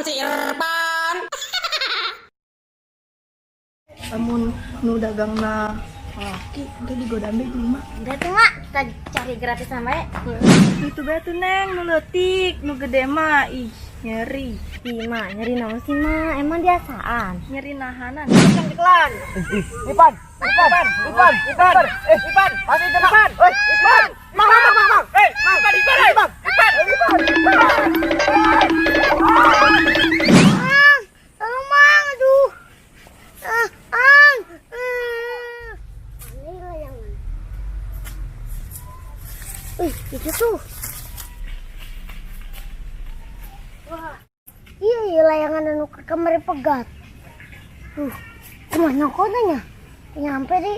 Si Irfan. Lamun nu dagangna laki engke digoda be jelema. Enggak tuh, Mak. Kita cari gratisan bae. Itu bae tuh, Neng, nu leutik, nu gede mah ih nyeri. Ih, Mak, nyeri naon sih, Mak? Emang biasaan. Nyeri nahanan. Kencang dikelan. Ipan, Ipan, Ipan, Ipan, eh Ipan, pasti kena. Ipan, eh Ipan, mang, mang, mang, mang, eh, mang, Ipan, Ipan, Ipan, Ipan, Ipan, Ipan. Mang, tolong, Mang. Aduh. Ah, Ang. Ah. Ini layangan. Wih, itu tuh. Wah, iya, layangan anu ke kamar pegat. Tuh, kumaha nyokotnya nya? Nyampe di.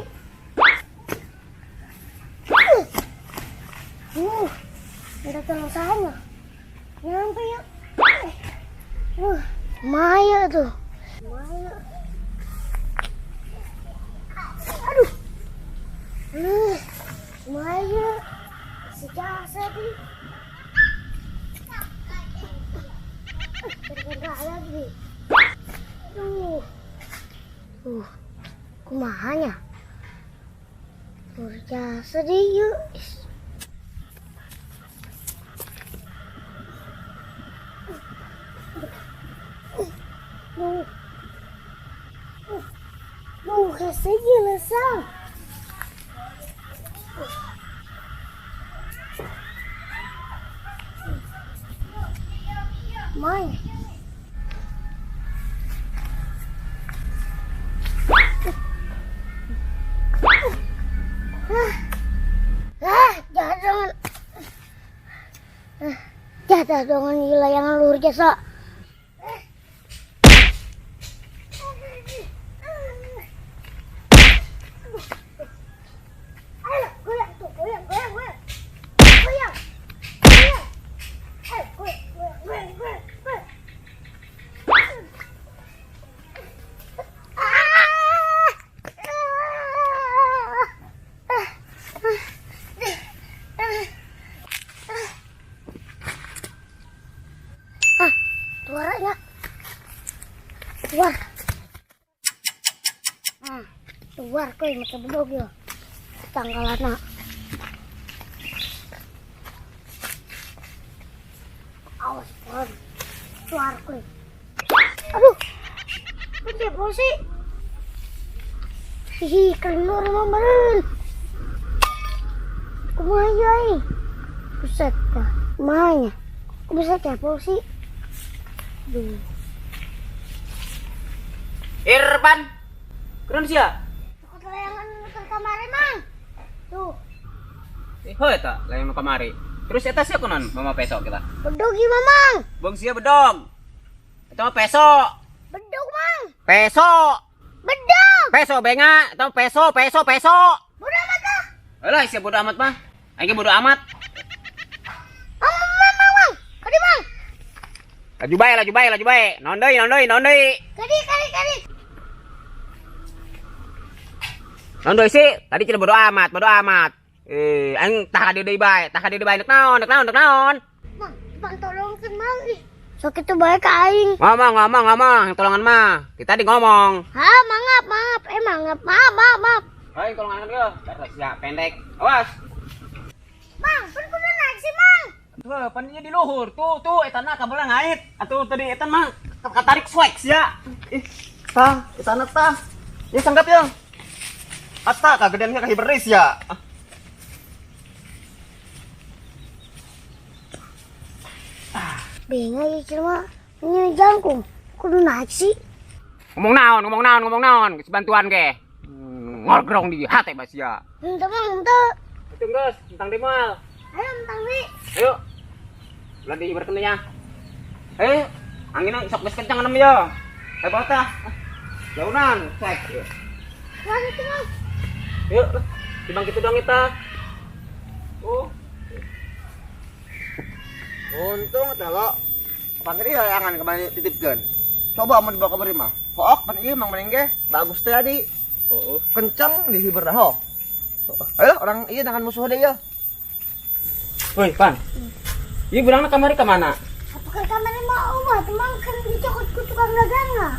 Minta tolong sahanya. Nyampe ya. Maya tuh. Maya. Aduh. Maya. Sejasa di. Terkena lagi. Aduh. Kumahanya. Berjasa di yuk. Duh, hese lesang. Mai. Jangan. Jatuh dengan layangan luhur jasa. Ayo, goyang tuh, goyang, goyang, goyang. Goyang. Goyang. Ayo, goyang, goyang, goyang, goyang, goyang. Ah, suaranya. Keluar. Ah, keluar koi make bedog yo. Tanggalana. Awas, keluar. Keluar koi. Aduh. Gede sih. Hihi, keluar mah meureun. Kumaha ieu euy? Buset dah. Kumaha nya? Kok bisa kepo sih? Duh. Irfan. Keren sia. Takut layangan ke kamari, Mang. Tuh. Ho eta layangan kamari. Terus eta sia kunaon mama peso kita? Bedog ieu mah, Mang. Bang sia bedog. Eta mah peso. Bedog, Mang. Peso. Bedog. Peso benga, eta mah peso, peso, peso. Bodo amat lah. Alah sia bodo amat mah. Aing ge bodo amat. Mang, mang, mang, mang. Kadi, Mang. Laju bae, laju bae, laju bae. Naon deui, naon deui, naon deui. Kadi, kadi, kadi. Naon deui sih? Tadi cenah bodo amat, bodo amat. Aing tah ka dieu deui bae, tah ka dieu deui bae. Nek naon, nek naon, nek naon. Mang, bang tolongkeun, Mang. Ih, sok kitu bae ka aing. Ngomong, ngomong, ngomong, tolongan mah. Kita tadi ngomong. Ha, mangap, mangap. Mangap. Maaf, maaf, maaf. Aing tolongan ke. Dasar sia pendek. Awas. Mang, pun kudu naik sih, Mang. Tuh, paninya di luhur. Tuh, tuh, etana kabelna ngait. Atuh tadi etan mah katarik swag sia. Ih, tah, etana tah. Ya sanggap ya. Asta kagedean ka hiberis ya. Benga ieu mah nya jangkung. Kudu naik sih. Ngomong naon, ngomong naon, ngomong naon, geus bantuan ge. Ngorgrong di hate bae sia. Henteu, Mang, henteu. Itu geus, tentang di moal. Ayo entang deui. Ayo. Ulah dihiberkeun nya. Anginna sok geus kencang enem ya. Ayo bawa tah. Launan, cek. Mana itu, Mang? Yuk, di bangkit dong kita. Oh. Untung teh lo. Panggil layangan kemarin titipkeun. Coba mun dibawa kamari mah. Hook pan ieu mang maneh ge bagus teh adi. Heeh. Kencang dihiber dah ho. Ayo orang ieu dengan musuh deui ya. Woi, Pan. Ieu burangna kamari ka mana? Apa Keur kamari mah euweuh, teman kan dicokot ku tukang dagangna.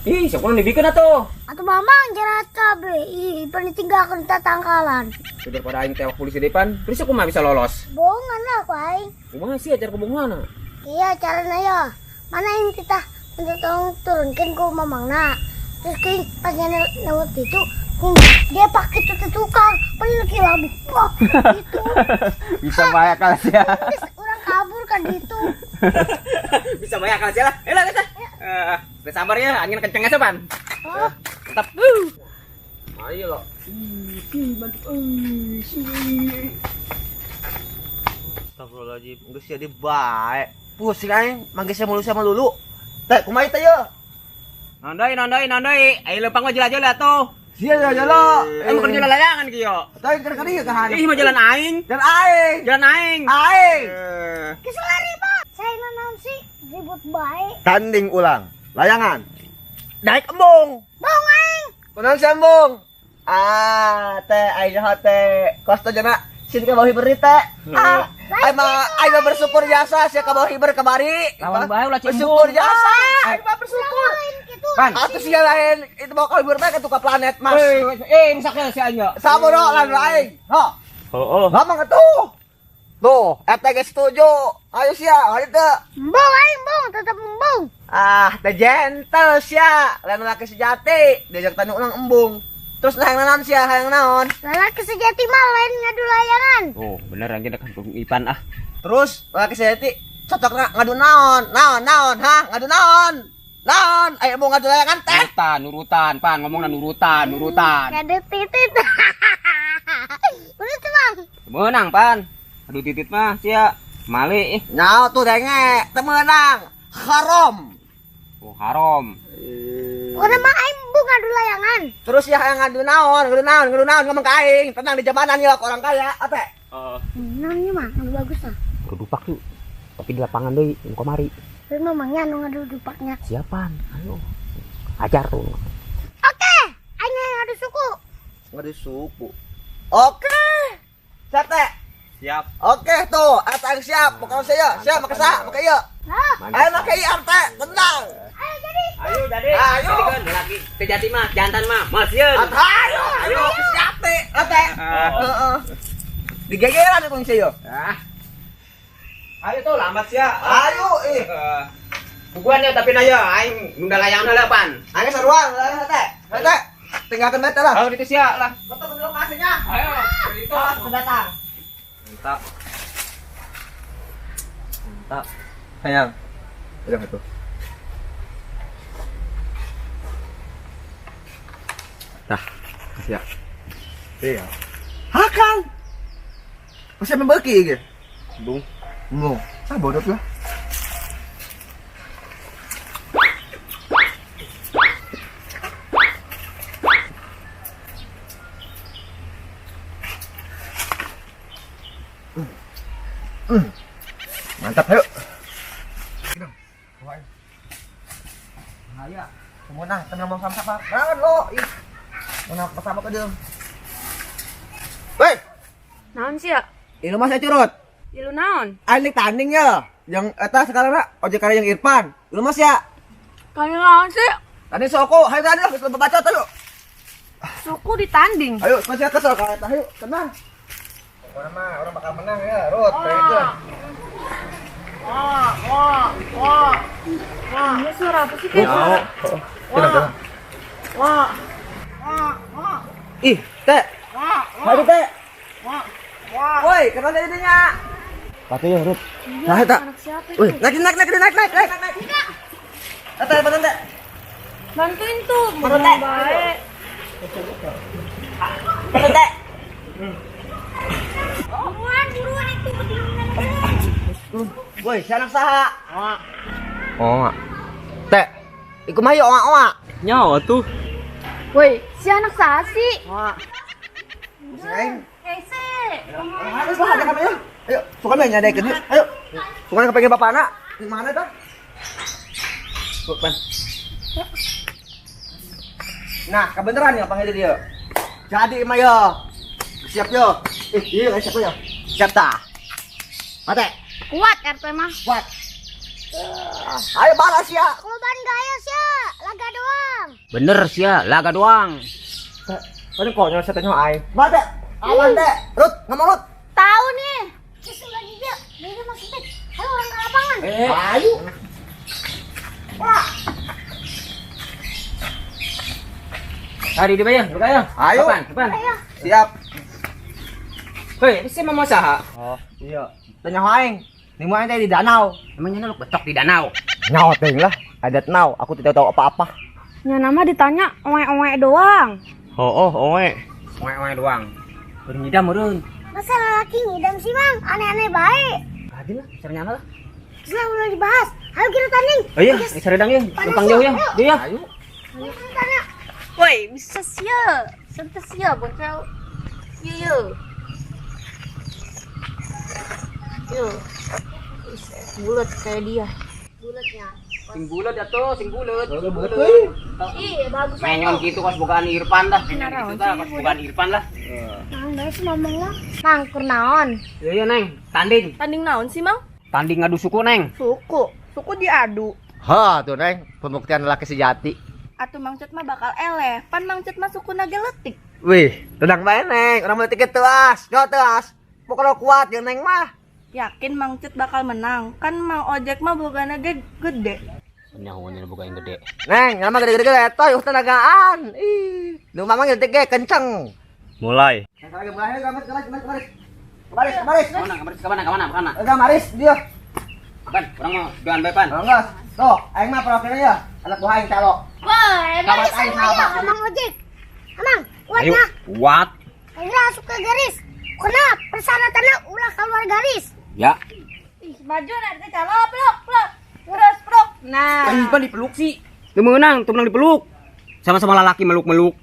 Ih, siapa nu dibikeun atuh? Atuh mamang jarahat kabeh. Ih, pan ditinggalkeun tatangkalan. Sudah pada aing tewak polisi depan, terus aku mah bisa lolos. Bohongan lah ku aing. Kumaha sih acara kebohongan? Iya, caranya ya. Mana ini kita minta tolong turunkan ke mamangna. Terus ke pas lewat itu, dia pakai tuh tukang, paling lagi labu. Wah, gitu. Bisa bahaya kalau sih ya. Terus orang kabur kan gitu. Bisa bahaya kalau sih lah. Eh lah, lah. Eh, sabar ya, angin kenceng aja, Pan. Oh, Tetap. Ayo lo. Astagfirullahaladzim, geus jadi bae. Pusing aing, manggil saya mulu sama lulu. Teh, kumaha teh ye? Nondoi, nondoi, nondoi. Ayo lempang mah jela-jela tuh. Sia jala. Eh, mau kerja layangan kieu. Teh keur ka dieu kahan. Ih, mah jalan aing. Dan aing. Jalan aing. Aing. Eh. keselari pak. Saya naon sih ribut baik. Tanding ulang. Layangan. Naik embung. Bohong aing. Kunaon si embung? Ah, teh aing nyaho teh. Kos teh jana sin ka bawah hiber teh. Ah, aing mah aing mah bersyukur jasa sia ka bawah hiber kamari. Lawan bae ulah cembung. Bersyukur jasa. Aing mah bersyukur. Lain gitu. Pan. Atuh sia lain itu mau ka hiber bae ka tukang planet mas. Eh, eh, misalnya si aing. Sabodo lan aing. Ho. Heeh. Lama tuh. Tuh, eta geus setuju. Ayo sia, ayo teu. Embung aing embung, tetap embung. Ah, teh gentle sia, lain laki sejati, diajak tanya ulang embung. Terus hayang naon sia, hayang naon? Lelaki sejati mah lain ngadu layangan. Oh, bener anjing rek Ipan ah. Terus laki sejati cocok ngadu naon? Naon, naon, ha? Ngadu naon? Naon? Ayo mau ngadu layangan teh. Nurutan, nurutan, Pan, ngomongna nurutan, nurutan. Ngadu titit. Udah tuh bang. Menang, Pan. Aduh titit mah sia. Male eh. Nyaho tuh denge, teu meunang. Haram. Oh, haram. Pokoknya mah aing embung ngadu layangan. Terus ya hayang ngadu naon, ngadu naon, ngadu naon ngomong ka aing. Tenang di jamanan ya orang kaya, ate. Heeh. Namanya mah anu bagus lah. Dupak yuk. Tapi di lapangan deui, nu kamari. Tapi mamangnya anu ngadu dupaknya. Siapan? Ayo. Ajar tuh. Oke, aing yang ngadu suku. Ngadu suku. Oke. Siap teh. Siap. Oke tuh, eta yang siap. Pokoknya saya, siap make sa, make ieu. Nah, Ayo make ieu arte, tenang. ayo jadi. Ayo jadi. Ayo. Jadi laki sejati mah, jantan mah, masieun. Ayo, ayo, siap teh, ate. Heeh. Digegeran itu saya. Ah. Ayo tuh lambat sia. Ayo, ih. Bukuan ya tapi na ya aing nunda layangan heula pan. Ayo saruang, ayo teh. Teh, tinggalkan bete lah. Ayo itu sia lah. Ketemu di lokasinya. Ayo, itu. Datang. Mantap. Mantap. Sayang. Udah itu. Tah, siap. Iya. Hakan. Masih membeki iki. Bung. Embung. Ah bodoh lah. Mantap, ayo. Bahaya. Semua nah, tenang mau sama-sama. Bangun lo. Ih. Mau sama ke dia. Weh, Naon sih ya? ini mas saya curut. Ilu naon? Aing tanding ya. Yang eta sekarang nak ojek karya yang Irfan. Lu mas ya. Kayak naon sih? Tanding soko, hayo tanding lah, geus bacot ayo. Suku ditanding. Ayo, masih kesel ka eta, ayo, tenang. Orang mah orang bakal menang ya, Rut. Bayangkeun. Ini suara apa sih kayak suara? Tenang, tenang. Ih, teh. Aduh, teh. Woi, kenapa jadinya? Patuh ya, Rut. Nah, eta. Anak siapa itu? Woi, naik, naik, naik, naik, naik, naik, naik. Eta, bantu, teh. Bantuin tuh, Bantu, teh. baik. Bantu, teh. Buruan, buruan itu kedinginan. Woi, si anak saha? Oh. Teh. Iku mah yuk oa-oa. Nyawa tuh. Woi, si anak saha sih? Aing. Hese. Harus lah ada kami ya. Ayo, suka main nyadekeun yuk. Ayo. Suka kepengen bapak anak. Di mana tah? Pan. Nah, kebenaran ya panggil dia. Jadi mah yo. Siap yo. Eh, iya siap yo. Siap tah. Mate, Kuat RT mah. kuat. Ayo balas ya. Korban gaya sih, laga doang. Bener sia, laga doang. Tadi konyol saya tanya aing. Mate, awan teh. Rut, ngomong Rut. Tahu nih. Terus lagi dia, dia masih ayo orang ke lapangan. Ayo. Wah. Hari di bayar, buka ya. Ayo. Kapan? Kapan? Ayo. Siap. Hei, ini mau saha? Oh, iya. Tanya aing. Nih aing teh di danau. Emangnya lu betok di danau? Nyawa teh lah. Adat nau, aku tidak tahu apa-apa. Nya nama ditanya oe-oe doang. Oh, oe. Oe-oe doang. Baru ngidam meureun. Masa lelaki ngidam sih, Mang? Aneh-aneh baik. Rajin lah, sernyana lah. Setelah udah dibahas, ayo kita tanding. Oh iya, seredang ya, numpang jauh ya. Dia ya. Ayo. Ayo kita tanding. Woi, bisa sia. Santai sia bocah. Yo yo. Yo. Bulat kayak dia. Bulatnya. Sing bulat ya tuh, sing bulat. Sing Bulat, bulat. Ih, bagus. Menyon gitu kos bukaan Irfan dah. Menyon gitu dah, kos bukaan Irfan lah. Mang, bae sih ngomongnya. Mang, kurnaon. Iya iya Neng, tanding. Tanding naon sih, Mang? Tanding ngadu suku Neng. Suku. Suku diadu. Ha, tuh Neng, pembuktian lelaki sejati. Atuh Mang Cut mah bakal eleh. Pan Mang Cut mah sukuna ge leutik. Wih, tenang bae Neng, orang mau tiket teas. Go teas. Pokoknya kuat ya Neng mah. Yakin Mang Cut bakal menang. Kan Mang Ojek mah bogana ge gede. Nyahonya boga yang gede. Neng, nama gede-gede eta yuk tenagaan. Ih, lu mamang gede ge kenceng. Mulai. Kemarin, kemarin, kemarin, kemarin. Kemarin, kemarin. Kemana, kemana, kemana, kemana, kemana? Enggak, Maris, dia. Pan, orang mau doan bae pan. Enggak. Tuh, aing mah profilnya ya. Anak buah aing calo. Wah, Kawan aing sahabat. Amang ojek. Amang, kuat Ayo, nah. kuat. Akhirnya masuk ke garis. Karena persyaratannya ulah keluar garis. Ya. Ih, maju nanti calo, peluk, peluk. Terus peluk. Nah. Kan pan dipeluk sih. Tuh menang, tuh menang dipeluk. Sama-sama lelaki meluk-meluk.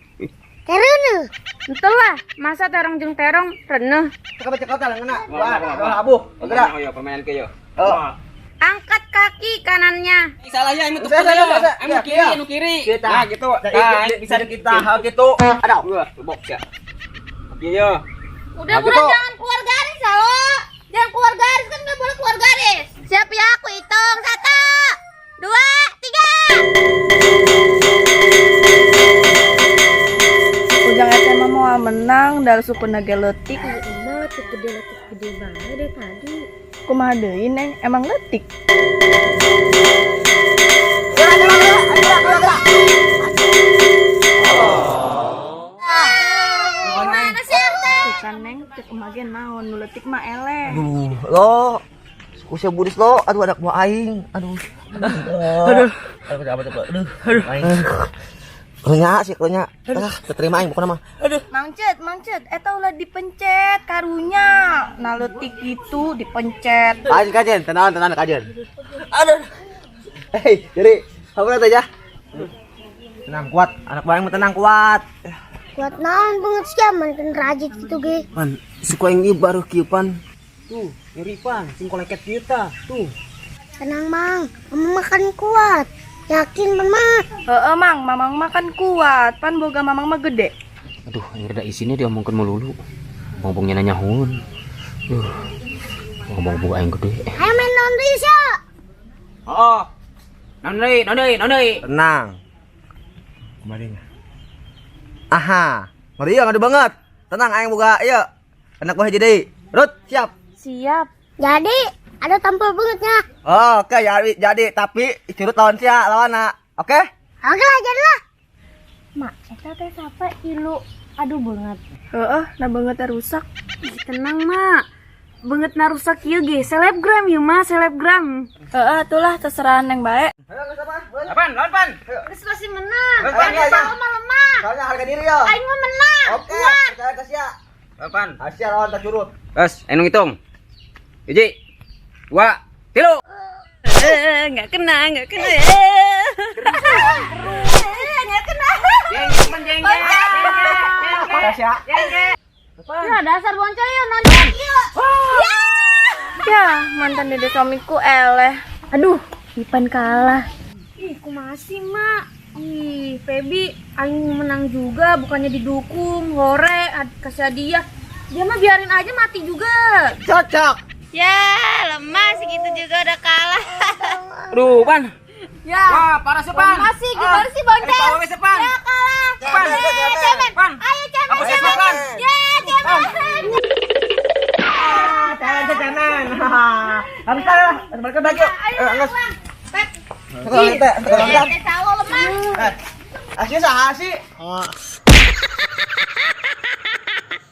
Terus. Entel lah, masa terong jeung terong reneh. Cekap cekap tah ngena. Wah, wah, abuh. Gerak. Ayo permainan ke yo. Oh. Angkat kaki kanannya. Salah ya, emu tuh. Saya, saya, saya. Emu Iya, kiri, iya. emu kiri. Kita. Nah, gitu. Nah, bisa kita hal gitu. Aduh. Wah, bobok ya. Iya, yo. Udah Nah, buruan gitu. jangan keluar garis, halo. Jangan keluar garis kan nggak boleh keluar garis. Siap ya, aku hitung. 1, 2, 3. Ujang eta mah moal menang dari sukuna ge leutik. Emang letik gede banget deh tadi. Kumaha deui Neng, emang leutik. Gerak, gerak, gerak, gerak, gerak, gerak. Mana sih ente? Tuh kan Neng, cek emak ge naon nu leutik mah eleh. Aduh, lo. Usia budis lo, aduh anak buah aing. Aduh. Aduh. Aduh, aduh, aduh. Aduh. Aing. Kelenya sih, kelenya. Ah, terima aing pokoknya mah. Mang Cut, Mang Cut, eta ulah dipencet karunya. Nah leutik gitu dipencet. Kajen, kajen, tenang, tenang, kajen. Aduh. Hei, jadi kamu lihat aja. Tenang kuat, anak buah aing mah tenang kuat. Kuat naon banget sih, man kan rajit gitu ge. Pan, suku aing ieu baru kieu pan. Tuh, nyeri pan, sing koleket kieu tah. Tuh. Tenang, Mang. Kamu makan kuat. Yakin, Mama. Heeh, Mang, Mamang mah kan kuat. Pan boga Mamang mah gede. Aduh, ini rada isinya diomongkeun melulu. Ngomongnya nanya hun. Duh. Ngomong buka aing gede. Ayo main naon deui sia. Oh. Naon deui, naon deui, naon deui. Tenang. Kembalinya. Aha, ngeri ya ngadu banget. Tenang aing boga iya. Anak buah jadi. Rut, siap. Siap. Jadi, ada tampil bangetnya. Oh, oke jadi tapi curut lawan sia lawan nak. Oke? Oke lah, jadilah. Mak, eta teh siapa ilu aduh banget. Heeh, nah banget rusak. Ih, tenang, Mak. Banget na rusak ieu ge, selebgram ieu mah, selebgram. Heeh, atulah terserah Neng bae. Ayo, sama. Pan, lawan pan. Terus pasti menang. Ayo, ayo. Mah lemah. Soalnya harga diri ya. Aing mah menang. Oke, percaya ke sia. Lawan pan. Asia lawan tak curut. Terus, enu ngitung. 1, 2, 3. Enggak kena, enggak kena. Enggak kena. Jeng, pan jeng. Asia. Ya dasar boncel ya nonton yuk. Ya, mantan dede suamiku eleh. Aduh, Ipan kalah. Ih, kumaha sih, Mak? Ih, Feby aing menang juga bukannya didukung, hore, kasih hadiah. Dia mah biarin aja mati juga. Cocok. Ya, lemah segitu juga udah kalah. Aduh, Pan. Ya. Wah, parah sih, Pan. Masih gimana sih, Bang Eh, Cel? bawa sih, Pan. Ya kalah. Pan. Eh, Cemen. Pan. Ayo Cemen, Apa sih, Cemen. Pan? Ya, Cemen. Cemen, cemen. Harus lah, balik lagi yuk. Ayo, Eh, nges. pulang. Pep. Teh, teh, Eh, calo lemah. Eh, asih saha sih?